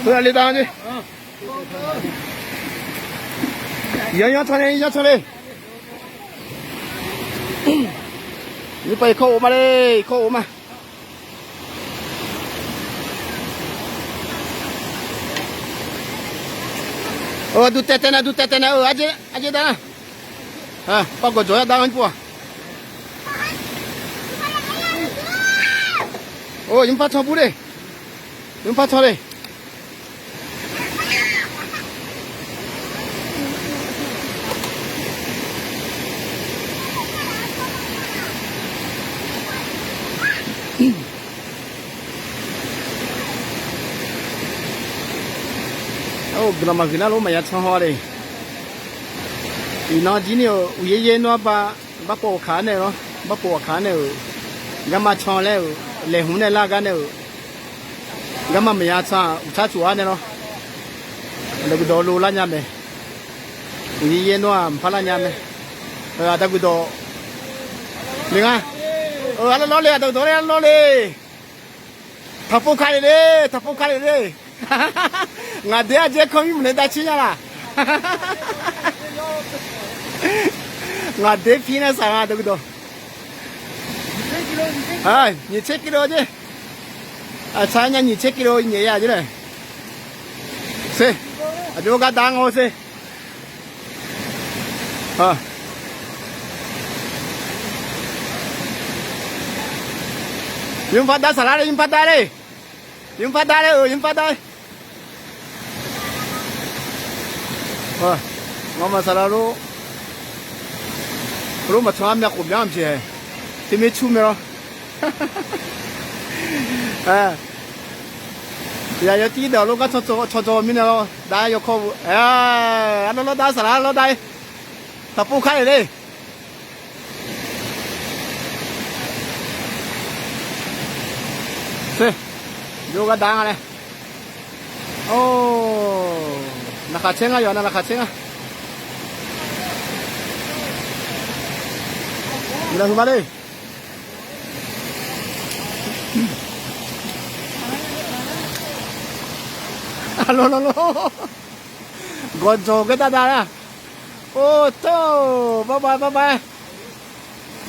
Hui a le da ce. Yaˇ yaˇ chaw le, yaˇ chaw le. Nyi pa hkawˇ oꞈ ma le, hkawˇ oꞈ ma. Oˬ, duˬ tehˬ tehˬ na, duˬ tehˬ tehˬ na, oˬ, a ce, a ce da. Pa gawˬ jawˬ yaˇ da nyi pawˆ a. Oˬ, yinˇ hpaˇ chaw puˇ le. Yinˇ hpaˇ chaw le. Oˬ, guiˬ la maˬ guiˬ naˉ lonˉ maˍ yaꞈ chaw haw le. Iˍ naw jiˇ neˇ oˬ, uiˍ yehˇ yehˇ nawˇ a pa, baˆ pawˆ awˬ hkanˍ neˇ lawˬ, baˆ pawˆ awˬ hkanˍ neˇ oˬ, gaˇ maˇ chaw leh oˬ, lehˬ huˍ neˇ laˇ gaˇ neˇ oˬ, gaˇ maˇ maˍ yaꞈ chaw uˬ chaˇ cuˬ a neˇ lawˬ. Daꞈ guiˬ dawˬ lo laˇ nyaˇ mehˍ. Uiˍ yehˇ yehˇ nawˇ a maˍ hpaˇ laˇ nyaˇ mehˍ. Daꞈ guiˬ dawˬ le ngaˇ. A lawˉ lawˉ le, daꞈ guiˬ dawˬ le, a lawˉ lawˉ le. Htaꞈ poˆ hkanˇ le le, htaꞈ poˆ hkanˇ le le. Ngaˬ deˇ a jehˇ hkawˇ miˇ mvuhˬ leh daꞈ chiˇ yaˇ laˬ. Ngaˬ deˇ piˇ naˇ saˍ g'a dawˬ kuiˬ dawˬ. Nyi chehˇ kilo ce. A ca nyaˇ nyi chehˇ kilo nyi yaˇ ce le. Se, a co g'a daꞈ ngaˬ se. Yinˇ hpaˇ daꞈ saˍ laˇ le, yinˇ hpaˇ daꞈ le. Yinˇ hpaˇ daꞈ le, oˬ, yinˇ hpaˇ daꞈ le. Ngaˬ maˬ saˍ laˇ lo, lo maˬ chaw a meh k'oˍ myaˇ meh ce, teˇ meˇ chuˇ meh lawˬ. Yaꞈ yaw tiˉ daꞈ lo g'aˇ chaw cawˬ miˇ na lawˬ daꞈ yaw hkawˇ ve. A lawˉ lawˉ daꞈ saˍ laˇ lawˉ daꞈ e. Htaꞈ poˆ hkanˇ le le. Se, yawˇ g'a daꞈ ngaˬ leh. Oˬ, naˬ hk'aˬ chehˇ ngaˇ, yaꞈ na naˬ hk'aˬ chehˇ ngaˇ. Ngaˬ hui ma le. A lo lo lo. Gawˬ jawˬ geh taˇ daꞈ la. Oˬ, toˬ, bye bye, bye bye.